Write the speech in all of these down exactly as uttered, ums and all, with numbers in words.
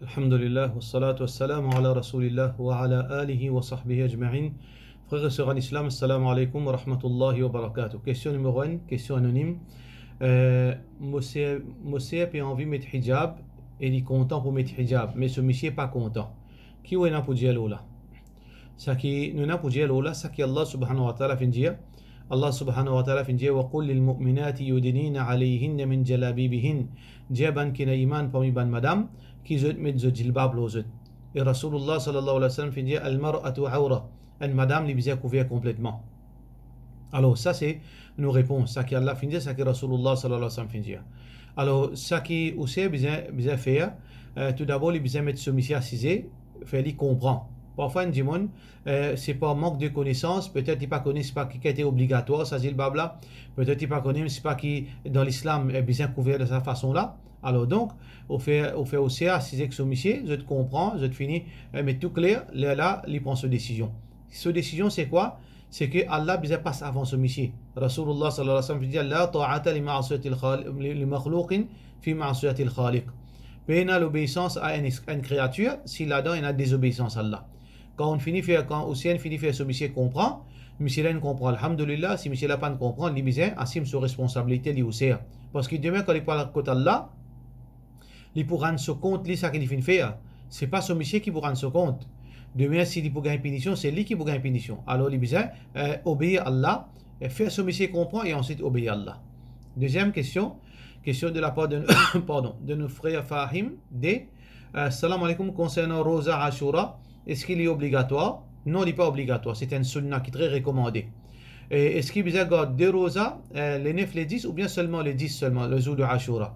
Alhamdulillah, wassalatu wassalamu ala rasoulillah, wa ala alihi wa sahbihi ajmain. Frer e ser an Islam, assalamu alaikum wa rahmatullahi wa barakatuh. Kestion nimero enn, kestion anonim. Eh, mo ser, mo ser pe anvi met hijab e li kontan pou met hijab, me so misie pa kontan. Ki ou ena pou dir lor la? Saki nou ena pou dir lor la, saki Allah subhanahu wa ta'ala finn dir. Allah subhanahu wa ta'ala finn dir, "Wa qul lil mu'minati yudnina alayhinna min jalabibihin." Dir bann ki ena iman parmi bann madam ki zot met zot jilbab lor zot. E Rasoulullah sallallahu alayhi wa sallam finn dir, "Al mar'atu awra." Enn madam, li bizin kouver konpletman. Alor, sa se nou repons, saki Allah finn dir, saki Rasoulullah sallallahu alayhi wa sallam finn dir. Alor, saki ou ser bizin, bizin fer, eh, toudabor, li bizin met so misie asize, fer li konpran. Parfwa, enn dimoun, eh, se par mank de konesans, petet li pa kone sipa ki, ki ete obligatwar sa jilbab la, petet li pa kone sipa ki dan Lislam, eh, bizin kouver de sa fason la. Alor donk, ou fer, ou fer ou ser asize ek so misie, zot konpran, zot fini, eh, met tou kler, lerla li pran so desizion. So desizion se kwa? Se ki Allah bizin pas avan so misie. Rasoulullah sallallahu alayhi wa sallam dir, "La ta'ata li ma'siyatil khali-, li, li makhlouqin fi ma'siyatil khaliq." Pena lobeisans a enn, enn kreatir si ladan ena dezobeisans Allah. Kan ou fini fer, kan ou ser fini fer so misie konpran, misie la inn konpran, alhamdulillah, si misie la pa'nn konpran, li bizin asim so responsabilite, li ou ser. Parski demin, kan li pou al kot Allah, li pou rann so kont li saki li finn fer. Se pa so misie ki pou rann so kont. Demin, si li pou gagn pinision, se li ki pou gagn pinision. Alor, li bizin, eh, obeir Allah, eh, fer so misie konpran e answit obeir Allah. Deziem kestion, kestion de lapar de, pardon, de nou frer Fahim D. Eh, salam alaikum, konsernan Roza Ashura, eski li obligatwar? Non, li pa obligatwar, se enn sunna ki tre rekomande. E eski bizin gard de roza, eh, le nef, le dis, oubien selman le dis selman, le zour de Ashura?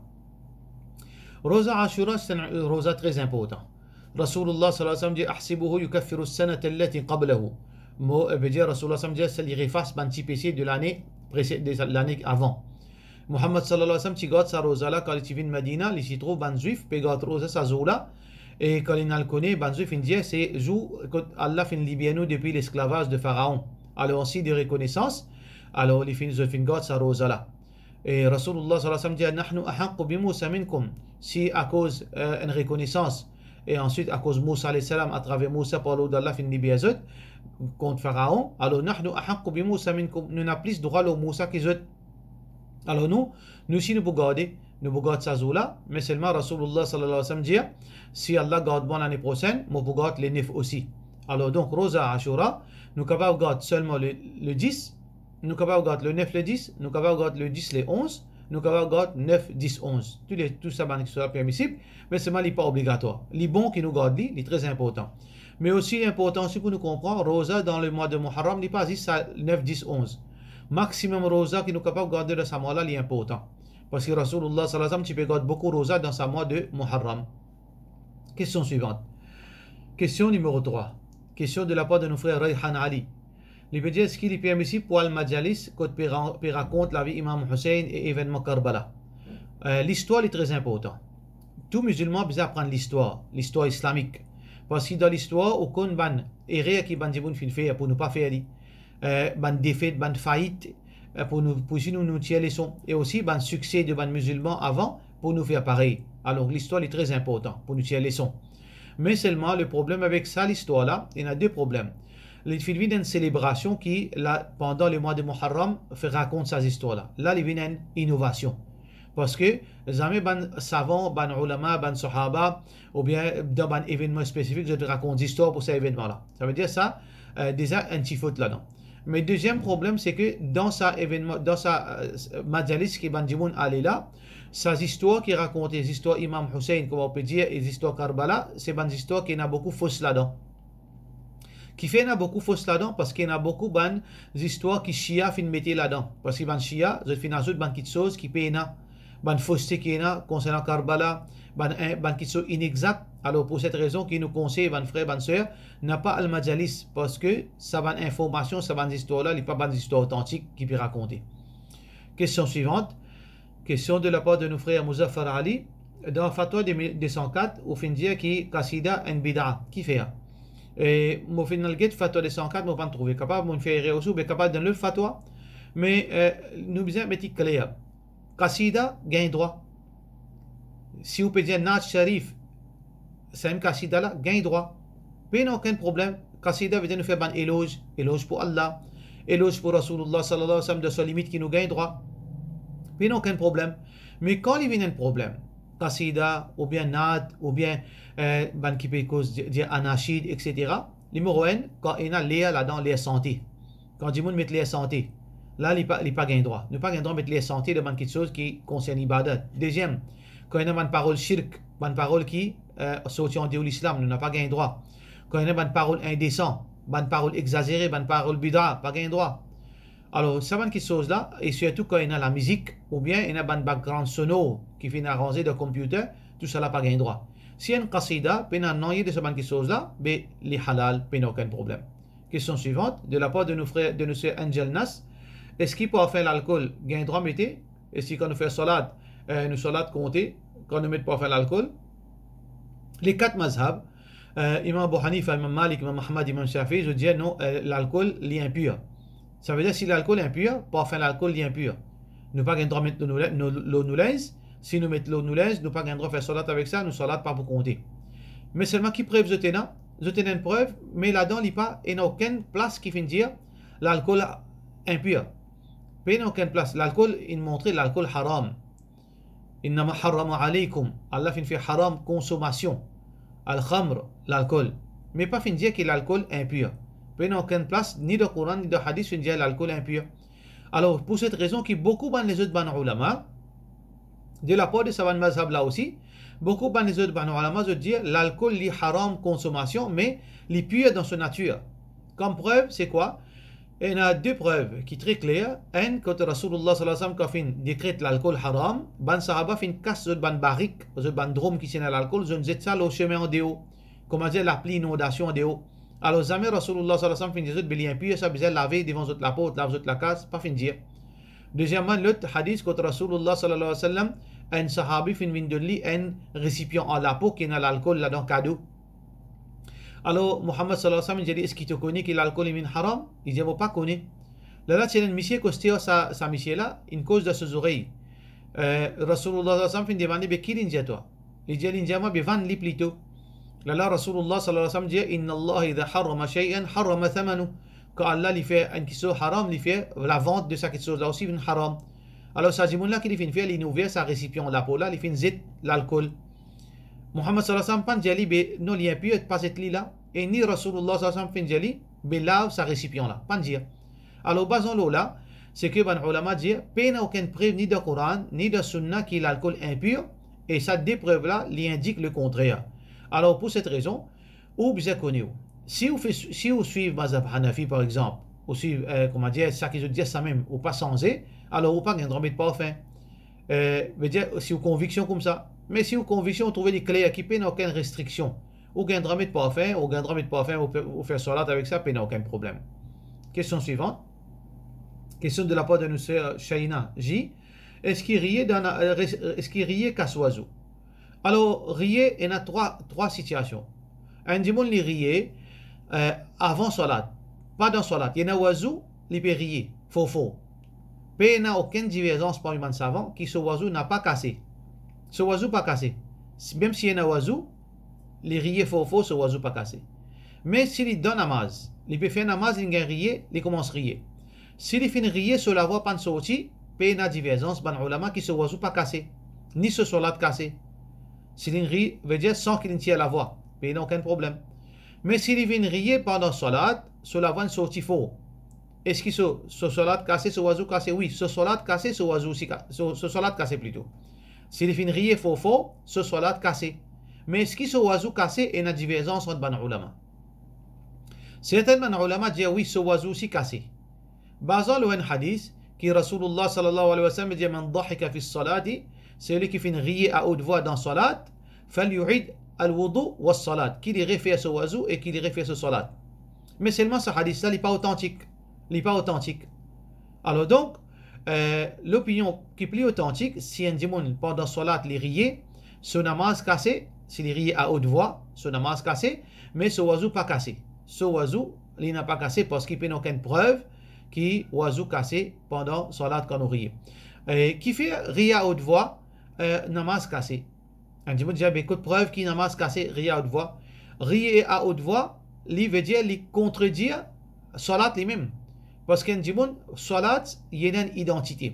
Roza Ashura, se enn roza tre inportan. Rasoulullah sallallahu alayhi wa sallam dir, "Ahsibuhu yukaffiru sanata allati qablahu." Mo, eh, vedir Rasoulullah sallam dir, sa li efas bann ti pese de lane prese-, de lane avan. Muhammad sallallahu alayhi wa sallam ti gard sa roza la, kan li ti vinn Madina, li ti trouv bann Zwif pe gard roza sa zour la, e kan li al kone, bann Zwif inn dir, se zour kot Allah finn liber nou depi lesklavaz de Faraon. Alor, an sign de rekonesans, alor, li finn, zot finn gard sa roza la. E Rasoulullah sallallahu alayhi wa sallam dir, "Nahnu ahaqqu bi Musa minkum." Si akoz, eh, enn rekonesans, e answit akoz Musa alayhi salam, atraver Musa, par lord Allah finn liber zot kont Faraon, alor, "Nahnu ahaqqu bi Musa minkum." Nou ena plis drwa lor Musa ki zot. Alor nou, nou si nou pou garde, nou pou gard sa zour la, me selman Rasoulullah sallallahu alayhi wa sallam dir, "Si Allah gard mwa lane prosenn, mo pou gard le nef osi." Alor donk, Roza Ashura, nou kapav gard selman le, le dis, nou kapav gard le nef, le dis, nou kapav gard le dis, le onz, nou kapav gard nef, dis, onz. Tou le, tou sa bann ki swa permisib, me selman li pa obligatwar. Li bon ki nou gard li, li tre inportan. Me osi inportan osi pou nou konpran, roza dan lemwa de Muharram, li pa zis sa nef, dis, onz. Maximum roza ki nou kapav garde dan sa mwa la, li inportan. Parski Rasoulullah sallallahu alayhi wa sallam ti pe gard boukou roza dan sa mwa de Muharram. Kestion swivant. Kestion nimero trwa. Kestion de lapar de nou frer Rayhan Ali. Li pe dir, eski li permisib pou al majalis kot pe ra-, pe rakont lavi Imam Hussein e evennman Karbala? Eh, listwar li tre inportan. Tou mizilman bizin aprann listwar, listwar islamik. Parski dan listwar, ou konn bann erer ki bann dimoun finn fer pou nou pa fer li. Eh, bann defet, bann fayit, eh, pou nou, pou si nou, nou tir leson. E osi bann sikse de bann mizilman avan pou nou fer parey. Alor, listwar li tre inportan pou nou tir leson. Me selman, le problem avek sa listwar la, ena de problem. Li finn vinn enn selebrasion ki, la, pandan lemwa de Muharram, fer rakont sa zistwar la. La, li vinn enn inovasion. Parski zame bann savan, bann oulama, bann sahaba, oubien dan bann evennman spesifik, zot rakont zistwar pou sa evennman la. Savedir sa, eh, deza enn ti fot ladan. Me deziem problem, se ki dan sa evennman, dan sa, eh, majalis ki bann dimoun ale la, sa zistwar ki rakonte, zistwar Imam Hussein, kouma ou pe dir, e zistwar Karbala, se bann zistwar ki ena boukou fos ladan. Kifer ena boukou fos ladan? Parski ena boukou bann zistwar ki Shia finn mete ladan. Parski bann Shia, zot finn azout bann kitsoz ki pena, bann foste ki ena konsernan Karbala, bann, eh, bann kitsoz inegzak. Alor, pou set rezon ki nou konsey bann frer, bann ser, napa al majalis, parski sa bann informasion, sa bann zistwar la, li pa bann zistwar otantik ki pe rakonte. Kestion swivant. Kestion de lapar de nou frer Muzaffar Ali. Dan Fatwa de mil de san kat, ou finn dir ki kasida enn bida. Kifer? E mo finn al get Fatwa de san kat, mo pa'nn trouve. Kapav mo'nn fer erer osi, oubien kapav dan lot fatwa. Me, eh, nou bizin met li kler. Kasida gagn drwa. Si ou pe dir Naat Sharif, samem kasida la, gagn drwa. Pena okenn problem. Kasida vedir nou fer bann eloz, eloz pou Allah, eloz pou Rasoulullah sallallahu alayhi wa sallam, dan so limit ki nou gagn drwa. Pena okenn problem. Me kan li vinn enn problem, kasida, oubien naat, oubien, eh, bann ki pe koz, dir, dir anashid, et cetera. Nimero enn, kan ena ler ladan, ler sante. Kan dimoun met ler sante, la li pa, li pa gagn drwa. Nou pa gagn drwa met ler sante dan bann kiksoz ki konsern ibadat. Deziem, kan ena bann parol shirk, bann parol ki, eh, sorti andeor lislam, nou napa gagn drwa. Kan ena bann parol indesan, bann parol egzazere, bann parol bida, pa gagn drwa. Alor, sa bann kiksoz la, e sirtou kan ena lamizik, oubien ena bann background sonor ki finn aranze dan computer, tousala pa gagn drwa. Si enn kasida pena nanye de sa bann kiksoz la, be li halal, pena okenn problem. Kestion swivant, de lapar de nou frer, de nou ser Angel Nas, eski parfin lalkol gagn drwa mete? Eski kan nou fer salat, eh, nou salat konte kan nou met parfin lalkol? Le kat mazhab, eh, Imam Abu Hanifa, Imam Malik, Imam Ahmad, Imam Shafi, zot dir non, eh, lalkol li inpir. Savedir si lalkol inpir, parfin lalkol li inpir. Nou pa gagn drwa met lor nou, lor, lor nou linz. Si nou met lor nou linz, nou pa gagn drwa fer salat avek sa, nou salat pa pou konte. Me selman ki prev zot ena? Zot ena enn prev, me ladan li pa ena okenn plas ki finn dir lalkol inpir. Pena okenn plas. Lalkol, inn montre lalkol haram. Innama harrama alaykum. Allah finn fer haram konsomasion. Al-khamr, lalkol. Me pa finn dir ki lalkol inpir. Pena okenn plas, ni dan Koran, ni dan hadis, finn dir lalkol inpir. Alor, pou set rezon ki boukou bann lezot bann oulama, de lapar de sa bann mazhab la osi, boukou bann lezot bann oulama, zot dir lalkol li haram konsomasion, me li pir dan so natir. Kom prev, se kwa? Ena de prev ki tre kler. Enn, kot Rasoulullah sallallahu alayhi wa sallam, kan finn dekret lalkol haram, bann sahaba finn kas zot bann barik, zot bann drom ki ti ena lalkol, zot zet sa lor sime andeor. Kouma dir, lapli, inondasion andeor. Alor, zame Rasoulullah sallallahu alayhi wa sallam finn dir zot, be li inpir, sa bizin lave devan zot laport, lav zot lakaz, pa finn dir. Deziem, lot hadis kot Rasoulullah sallallahu alayhi wa sallam, enn sahabi finn vinn donn li enn resipian an lapo ki ena lalkol ladan kado. Alor, Muhammad sallallahu alayhi wa sallam dir li, eski to kone ki lalkol li vinn haram? Li dir, mo pa kone. Lerla ti ena enn misie koste ar sa, sa misie la, inn koz dan so zorey. Eh, Rasoulullah sallallahu alayhi wa sallam finn demann li, be ki linn dir twa? Li dir, linn dir mwa, be vann li plito. Lerla Rasoulullah sallallahu alayhi wa sallam dir, inna Allah idha harrama shay'an harrama thamanu. Kan Allah li fer enn kiksoz haram, li fer lavant de sa kiksoz la osi vinn haram. Alor, sa dimoun la ki li finn fer, linn ouver sa resipian lapo la, li finn zet lalkol. Muhammad sallallahu alayhi wa sallam pa'nn dir li, be non, li inpir, pa zet li la. E ni Rasoulullah sallallahu alayhi wa sallam finn dir li, be lav sa resipian la. Pa'nn dir. Alor, bazan lor la, seki bann oulama dir, pena okenn prev ni dan Koran, ni dan Sunna ki lalkol inpir, e sa de prev la, li indik le kontrer. Alor, pou set rezon, ou bizin kone ou. Si ou fer, si ou swiv mazhab Hanafi, par exanp, ou swiv, eh, kouma dir, sa ki zot dir samem, ou pa sanze, alor ou pa gagn drwa met parfin. Eh, vedir, si ou konviksion koumsa. Me si ou konviksion, ou trouve li kler, ki pena okenn restriksion, ou gagn drwa met parfin, ou gagn drwa met parfin, ou pe, ou fer salat avek sa, pena okenn problem. Kestion swivant. Kestion de lapar de nou ser Shaina J. Eski riye dan, eh, res-, eski riye kas wazou? Alor, riye, ena trwa, trwa sitiasion. Enn dimoun li riye, eh, avan salat, pa dan salat, li ena wazou, li pe riye for for. Pena okenn diverzans parmi bann savan ki so wazou napa kase. So wazou pa kase. Si, mem si ena wazou, li riye for for, so wazou pa kase. Me si li dan namaz, li pe fer namaz, li gagn riye, li koumans riye. Si li finn riye, so lavwa pa'nn sorti, pena diverzans bann oulama ki so wazou pa kase, ni so salat kase. Si linn riye, vedir san ki linn tir lavwa, pena okenn problem. Me si li vinn riye pandan salat, so lavwa inn sorti for. Eski so, so salat kase, so wazou kase? Wi, so salat kase, so wazou osi ka-, so, so salat kase plito. Si li finn riye for for, so salat kase. Me eski so wazou kase? Ena diverzans ant bann oulama. Sertin bann oulama dir wi, so wazou osi kase. Bazan lor enn hadis ki Rasoulullah sallallahu alayhi wa sallam dir, man dahika fi salati, seli ki finn riye a haute voix dan salat, falyu'id al-wudu was-salat, ki li refer so wazou e ki li refer so salat. Me selman sa hadis la, li pa otantik. Li pa otantik. Alor donk, eh, lopinion ki pli otantik, si enn dimoun pandan salat li riye, so namaz kase, si li riye a haute voix, so namaz kase, me so wazou pa kase. So wazou, li napa kase parski pena okenn prev ki wazou kase pandan salat kan ou riye. Eh, kifer riye a haute voix, eh, namaz kase? Enn dimoun dir, be kot prev ki namaz kase, riye a haute voix? Riye a haute voix, li vedir li kontredir salat limem. Parski enn dimoun, salat, li ena enn idantite.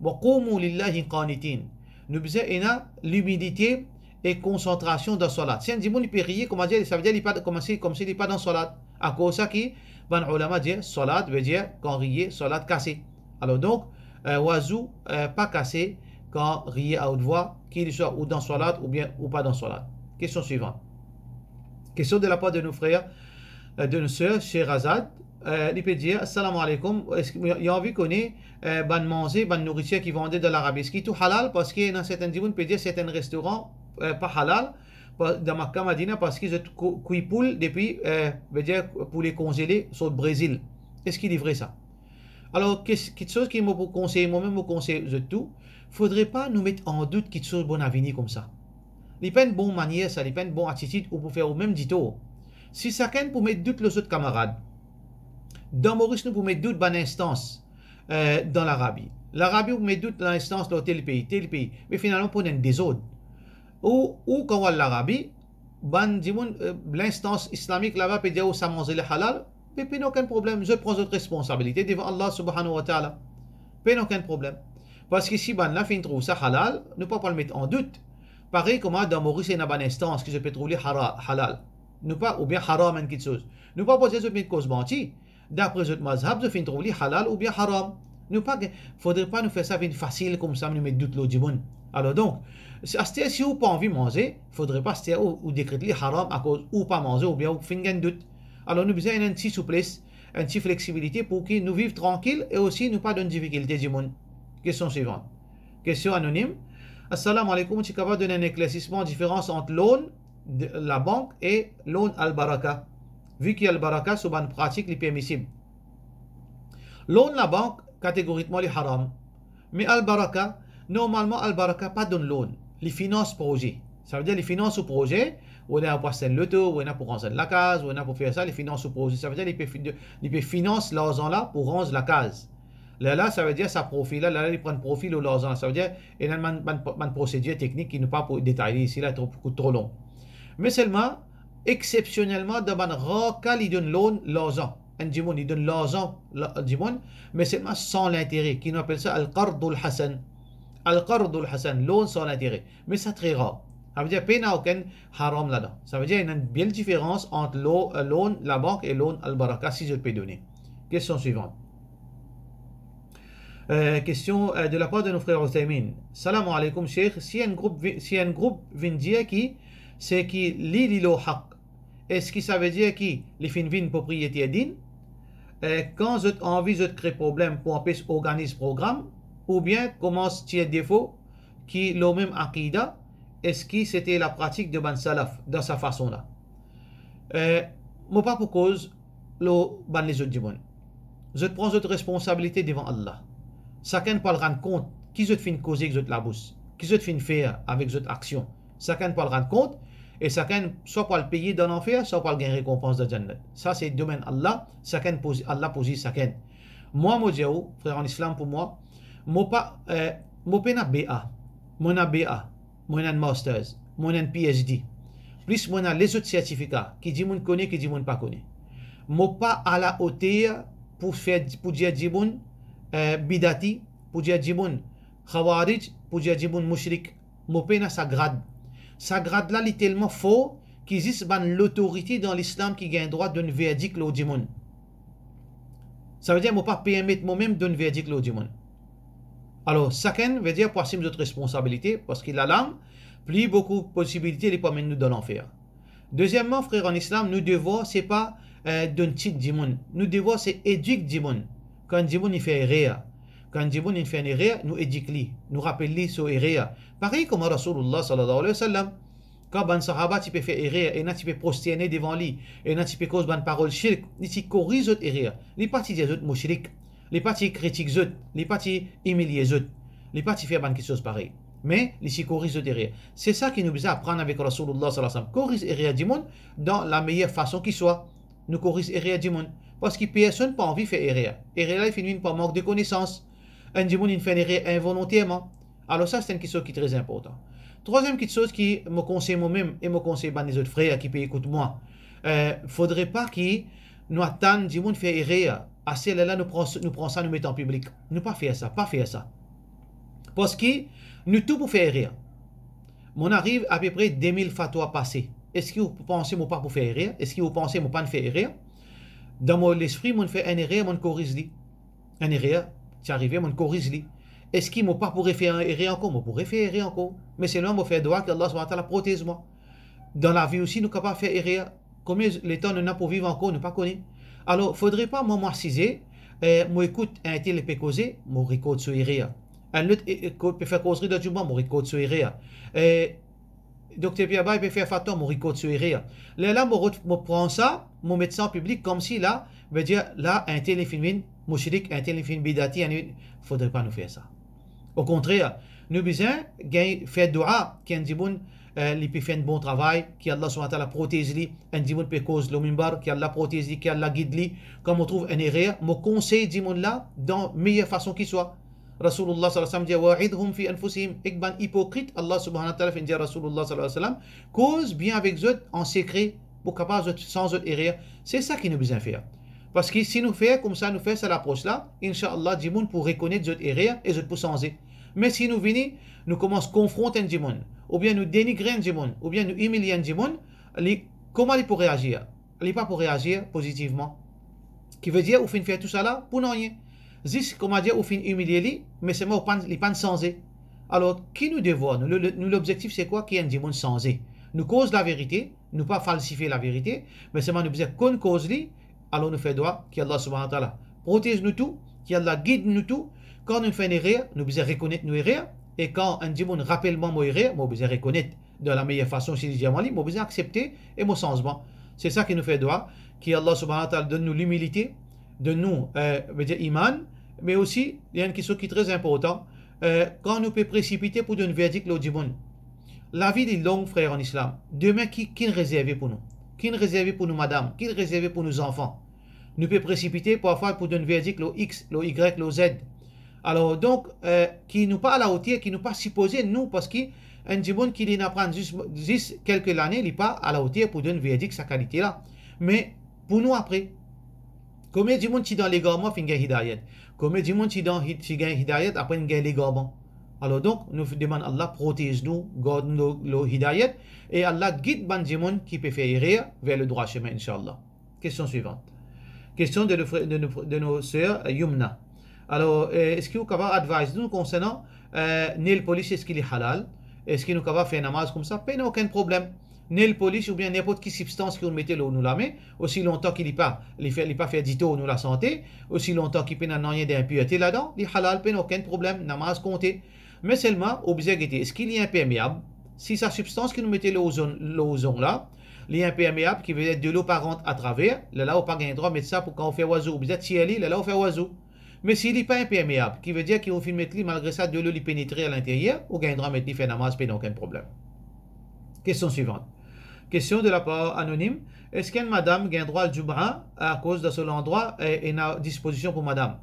Wa qumu lillahi qanitin. Nou bizin ena limilite e konsantrasion dan salat. Si enn dimoun li pe riye, koumadir, savedir li pa, koumsi, koumsi li pa dan salat. Akoz sa ki bann olama dir, salat vedir kan riye, salat kase. Alor donk, eh, wazou, eh, pa kase kan riye a haute voix, ki li swa ou dan salat oubien ou pa dan salat. Kestion swivan. Kestion de lapar de nou frer, eh, de nou ser, Sherazad. Eh, li pe dir, "Assalamu alaikum, eski, li anvi kone, eh, bann manze, bann nouritir ki vande dan Larabi, eski tou halal?" Parski ena sertin dimoun pe dir sertin restoran, eh, pa halal, pa-, dan Makka, Madina, parski zot kou-, kwi poul depi, eh, vedir poule konzele sort Brezil. Eski li vre sa? Alor, kes-, kiksoz ki mo pou konsey, momem mo konsey zot tou, fodre pa nou met an dout kiksoz bon avini koumsa. Li pa enn bon manier sa, li pa enn bon atitid, ou pou fer oumem ditor. Si sakenn pou met dout lor zot kamarad, dan Moris nou pou met dout bann instans, eh, dan Larabi. Larabi ou met dout linstans lor tel pei, tel pei, me finalman pou ena enn dezord. Ou, ou kan ou al Larabi, bann dimoun, eh, linstans islamik laba pe dir ou sa manze la halal, me pena okenn problem, zot pran zot responsabilite devan Allah Subhanahu wa Ta'ala. Pena okenn problem. Parski si bannla finn trouv sa halal, nou pa pou al met an dout. Parey kouma dan Moris ena bann instans ki zot pe trouv li hara-, halal. Nou pa, oubien haram enn kiksoz. Nou pa pou dir zot finn koz manti. Dapre zot mazhab, zot finn trouv li halal oubien haram. Nou pa ge-, fodre pa nou fer sa vinn fasil koumsa, nou met dout lor dimoun. Alor donk, si, aster si ou pa anvi manze, fodre pa aster ou, ou dekret li haram akoz ou pa manze oubien ou finn gagn dout. Alor nou bizin ena enn ti souplesse, enn ti fleksibilite pou ki nou viv trankil e osi nou pa donn difikilte dimoun. Kestion swivan. Kestion anonim. Assalamu alaikum, ou ti kapav donn enn eklersisman, diferans ant loan de, labank e loan Al Baraka, vi ki Al Baraka so bann pratik li permisib. Loan labank, kategorikman li haram. Me Al Baraka, normalman Al Baraka pa donn loan, li finans proze. Savedir li finans ou proze, ou ena pou aste enn loto, ou ena pou ranz enn lakaz, ou ena pou fer sa, li finans ou proze. Savedir li pe fi-, li pe finans larzan la pou ranz lakaz. Lerla, savedir sa profi la, lerla li pran profi lor larzan la. Savedir, ena bann, bann, bann prosedir teknik ki nou pa pou detay li isi la, tro, pou kout tro long. Me selman, eksepsionelman, dan bann rar ka, li donn loan larzan. Enn dimoun, li donn larzan la, dimoun, me selman san lintere, ki nou apel sa al-qardul hasan. Al-qardul hasan, loan san lintere. Me sa tre rar. Savedir, pena okenn haram ladan. Savedir, ena enn bel diferans ant lo-, loan labank e loan Al Baraka, si zot pe done. Kestion swivan. Eh, kestion, eh, de lapar de nou frer Othaymin. Salam alaikum, Sheikh. Si enn group vi-, si enn group vinn dir ki seki li, li lor haq, eski savedir ki li finn vinn propriyeter dinn? Eh, kan zot anvi, zot kre problem pou anpes organiz program, oubien koumans tir defo ki lor mem akida, eski sete lapratik de bann salaf dan sa fason la? Eh, mo pa pou koz lor bann lezot dimoun. Zot pran zot responsabilite devan Allah. Sakenn pou al rann kont ki zot finn koze ek zot labous, ki zot finn fer avek zot aksion. Sakenn pou al rann kont, e sakenn swa pou al peye dan lanfer, swa pou al gagn rekonpans dan Jannat. Sa se domenn Allah, sakenn pou, Allah pou ziz sakenn. Mwa, mo dir ou, frer an Islam, pou mwa, mo pa, eh, mo pena B A, mo ena B A, mo ena enn masters, mo ena enn P H D, plis mo ena lezot sertifika ki dimoun kone, ki dimoun pa kone. Mo pa alaoter pou fer, pou dir dimoun, eh, bidati, pou dir dimoun khawarij, pou dir dimoun moushrik. Mo pena sa grad. Sa grad la, li telman for ki zis bann lotorite dan Lislam ki gagn drwa donn verdik lor dimoun. Savedir mo pa permet momem donn verdik lor dimoun. Alor, sakenn, vedir, pou asim zot responsabilite, parski lalang, pli boukou posibilite li pou amenn nou dan lanfer. Dezieman, frer an Islam, nou devwar se pa, eh, donn tit dimoun. Nou devwar se edik dimoun. Kan dimoun li fer erer, kan dimoun li fer enn erer, nou edik li, nou rapel li so erer. Parey kouma Rasoulullah sallallahu alayhi wa sallam, kan bann sahaba ti pe fer erer, ena ti pe prosterne devan li, ena ti pe koz bann parol shirk, li ti koriz zot erer. Li pa ti dir zot moushrik, li pa ti kritik zot, li pa ti imilie zot, li pa ti fer bann kiksoz parey. Me li ti koriz zot erer. Se sa ki nou bizin aprann avek Rasoulullah sallallahu alayhi wa sallam. Koriz erer dimoun dan lameyer fason ki swa. Nou koriz erer dimoun. Parski personn pa anvi fer erer. Erer la, li finn vinn par mank de konesans. Enn dimoun inn fer enn erer involonterman. Alor sa, se enn kiksoz ki tre inportan. Trwaziem kitsoz ki mo konsey momem e mo konsey bann lezot frer ki pe ekout mwa, eh, fodre pa ki nou atann dimoun fer erer, aster lerla nou pran, nou pran sa, nou met an piblik. Nou pa fer sa, pa fer sa. Parski nou tou pou fer erer. Monn ariv apepre de mil fatwa pase. Eski ou panse mo pa pou fer erer? Eski ou panse mo pa'nn fer erer? Dan mo lespri, monn fer enn erer, monn koriz li. Enn erer ti arive, monn koriz li. Eski mo pa pou refer enn erer ankor? Mo pou refer erer ankor. Me selman mo fer dwa ki Allah Subhanahu wa Ta'ala protez mwa. Dan lavi osi, nou kapav fer erer. Konbien letan nou ena pou viv ankor, nou pa kone. Alor, fodre pa mwa, mo asize, eh, mo ekout enn tel pe koze, mo rekord so erer. Enn lot, eh, eh, ko-, pe fer kozri dan dimoun, mo rekord so erer. Eh, Dokter Pierre Bay pe fer fatwa, mo rekord so erer. Lerla mo rod-, mo pran sa, mo met sa an piblik, koumsi la, vedir la, enn tel finn vinn mushrik, enn tel finn bidati, enn, fodre pa nou fer sa. Okontrer, nou bizin gagn fer dwa ki enn dimoun, eh, li pe fer enn bon travay, ki Allah Subhanahu wa Ta'ala protez li, enn dimoun pe koz lor minbar, ki Allah protez li, ki Allah gid li. Kan mo trouv enn erer, mo konsey dimoun la dan meyer fason ki swa. Rasoulullah sallallahu alayhi wa sallam dir, "Wa'idhum fi anfusihim." Ek bann ipokrit, Allah Subhanahu wa Ta'ala finn dir Rasoulullah sallallahu alayhi wa sallam, koz bien avek zot an sekre, pou kapav zot sanz zot erer. Se sa ki nou bizin fer. Parski si nou fer koumsa, nou fer sa lapros la, inshallah, dimoun pou rekonet zot erer e zot pou sanze. Me si nou vini, nou koumans konfront enn dimoun, oubien nou denigre enn dimoun, oubien nou imilie enn dimoun, li, kouma li pou reazir? Li pa pou reazir pozitivman. Ki vedir ou finn fer tousala pou nanye. Zis, kouma dir, ou finn imilie li, me selman ou pa'nn, li pa'nn sanze. Alor, ki nou devwar? Nou, le, le, nou lobzektif se kwa? Ki enn dimoun sanze. Nou koz laverite, nou pa falsifie laverite, me selman nou bizin konn koz li, alor nou fer dwa ki Allah Subhanahu wa Ta'ala protez nou tou, ki Allah gid nou tou. Kan nou fer enn erer, nou bizin rekonet nou erer, e kan enn dimoun rapel mwa mo erer, mo bizin rekonet dan lameyer fason, si li dir mwa li, mo bizin aksepte e mo sanz mwa. Se sa ki nou fer dwa ki Allah Subhanahu wa Ta'ala donn nou limilite, donn nou, eh, vedir iman, me osi, li enn kistos ki tre inportan, eh, kan nou pe presipite pou donn verdik lor dimoun. Lavi li long, frer an Islam. Demin ki, ki rezerve pou nou? Ki rezerve pou nou madam? Ki rezerve pou nou zanfan? Nou pe presipite parfwa pou donn verdik lor X, lor Y, lor Z. Alor, donk, eh, ki nou pa alaoter, ki nou pa sipoze, nou, parski enn dimoun ki li inn aprann zis, zis kelke lane, li pa alaoter pou donn verdik sa kalite la. Me pou nou apre, konbien dimoun ti dan legarman finn gagn hidayat? Konbien dimoun ti dan hi-, ti gagn hidayat, apre inn gagn legarman? Alor donk, nou demann Allah protez nou, gard nou lor, lor hidayat, e Allah gid bann dimoun ki pe fer erer ver le drwa semin, inshallah. Kestion swivan. Kestion de nos frè-, de nos, de nos sœur, euh, Yumna. Alor, eh, eski ou kapav advise nou konsernan, eh, nail polish, eski li halal? Eski nou kapav fer namaz koumsa? Pena okenn problem. Nail polish oubien ninport ki sibstans ki ou mete lor nou lame, osi lontan ki li pa, li fer, li pa fer ditor nou lasante, osi lontan ki pena nanye dinpirte ladan, li halal, pena okenn problem, namaz konte. Me selman, ou bizin gete, eski li inpermeab? Si sa sibstans ki nou mete lor zong, lor zong la, li inpermeab, ki vedir delo pa rant atraver, lerla ou pa gagn drwa met sa pou kan ou fer wazo, ou bizin tir li, lerla ou fer wazo. Me si li pa inpermeab, ki vedir ki ou finn met li, malgre sa, delo li penetre alinteryer, ou gagn drwa met li, fer namaz, pena okenn problem. Kestion swivan. Kestion de lapar anonim, eski enn madam gagn drwa al Jum'a akoz dan so landrwa, eh, ena dispozision pou madam?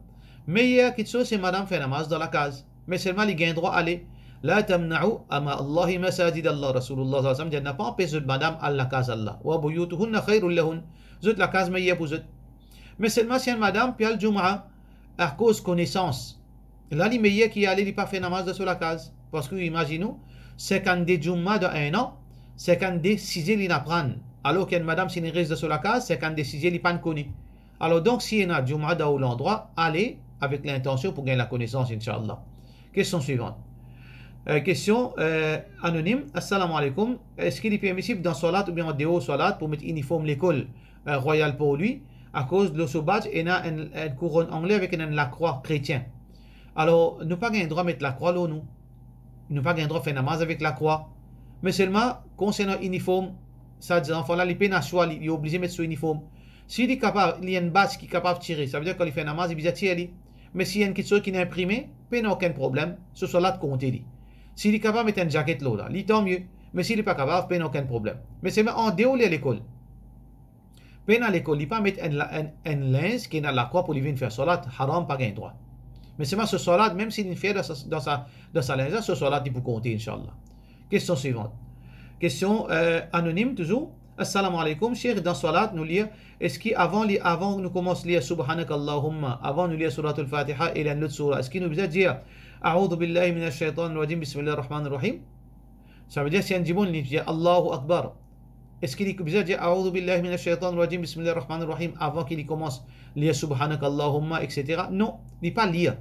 Meyer kitsoz se madam fer namaz dan lakaz. Me selman li gagn drwa ale. La tamna'u ama Allahi masajid Allah. Rasoulullah sallallahu alayhi wa sallam dir, na pa anpes zot madam al lakaz Allah. Wa buyutuhunna khayrul lahun. Zot lakaz meyer pou zot. Me selman si enn madam pe al Jum'a akoz konesans, la li meyer ki ale, li pa fer namaz dan so lakaz. Parski imazinn ou, sinkannde Jum'a dan enn an, sinkannde size li'nn aprann. Alor ki enn madam si li res dan so lakaz, sinkannde size li pa'nn kone. Alor donk, si ena Jum'a dan ou landrwa, ale avek lintansion pou gagn lakonesans, inshallah. Kestion swivan. Eh, kestion, eh, anonim. Assalamu alaikum. Eski li permisib dan swalat oubien andeor swalat pou met iniform lekol, eh, Royal Port Louis, akoz lor so badj ena enn, enn kouronn angle avek enn, enn lakrwa kretien? Alor, nou pa gagn drwa met lakrwa lor nou. Nou pa gagn drwa fer namaz avek lakrwa. Me selman, konsernan iniform, sa zanfan la, li pena swa, li, li oblize met so iniform. Si li kapav, li enn badj ki kapav tire, savedir kan li fer namaz, li bizin tir li. Me si enn kitsoz ki'nn inprime, pena okenn problem, so swalat konte li. Si li kapav met enn zaket lor la, li tanmie. Me si li pa kapav, pena okenn problem. Me selman andeor ler lekol, pena lekol, li pa met enn la-, enn, enn linz ki ena lakrwa pou li vinn fer swalat, haram, pa gagn drwa. Me selman so swalat, mem si li'nn fer dan sa, dan sa, dan sa linz la, so swalat li pou konte, inshallah. Kestion swivan. Kestion, eh, anonim touzour. Assalamu alaikum, Sheikh, dan swalat nou lir, eski avan li, avan nou koumans lir Subhanakallahumma, avan nou lir Suratul Fatiha e enn lot soura, eski nou bizin dir A'udhu billahi minash shaitanir rajim, bismillahir rahmanir rahim? Savedir si enn dimoun li dir Allahu Akbar, eski li bizin dir A'udhu billahi minash shaitanir rajim, bismillahir rahmanir rahim avan ki li koumans lir Subhanakallahumma, et cetera? Non, li pa lir.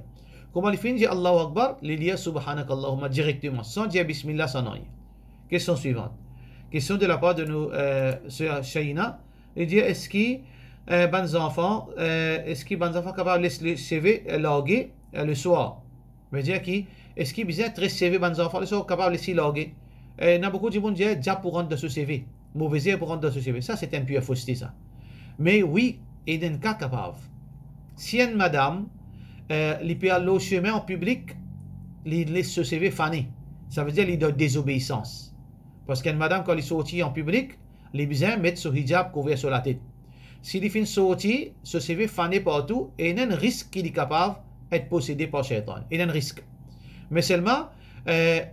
Kouma li finn dir Allahu Akbar, li lir Subhanakallahumma direkteman, san dir bismillah, san nanye. Kestion swivan. Kestion de lapar de nou, eh, ser Shaina. Li dir, eski, eh, bann zanfan, eh, eski bann zanfan kapav les le seve, eh, large, eh, leswar? Vedir ki, eski bizin tres seve bann zanfan leswar, kapav les li large? Eh, ena boukou dimoun dir, diab pou rant dan so seve, move zer pou rant dan so seve. Sa se enn pir foste sa. Me wi, ena enn ka kapav. Si enn madam, eh, li pe al lor sime an piblik, li les so seve fane, savedir li dan dezobeisans. Parski enn madam, kan li sorti an piblik, li bizin met so hijab, kouver so latet. Si li finn sorti, so seve fane partou, e ena enn risk ki li kapav et posede par shaitan. Ena enn risk. Me selman, eh,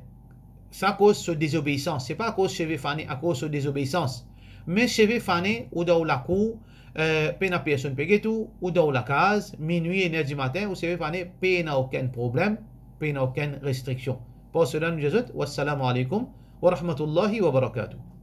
sa akoz so dezobeisans, se pa akoz seve fane, akoz so dezobeisans. Me seve fane, ou dan ou lakour, eh, pena personn pe get ou, ou dan ou lakaz, minwi, enn er dimatin, ou seve fane, pena okenn problem, pena okenn restriksion. Par sela nou dir zot, wassalamu alaikum wa rahmatullahi wa barakatuh.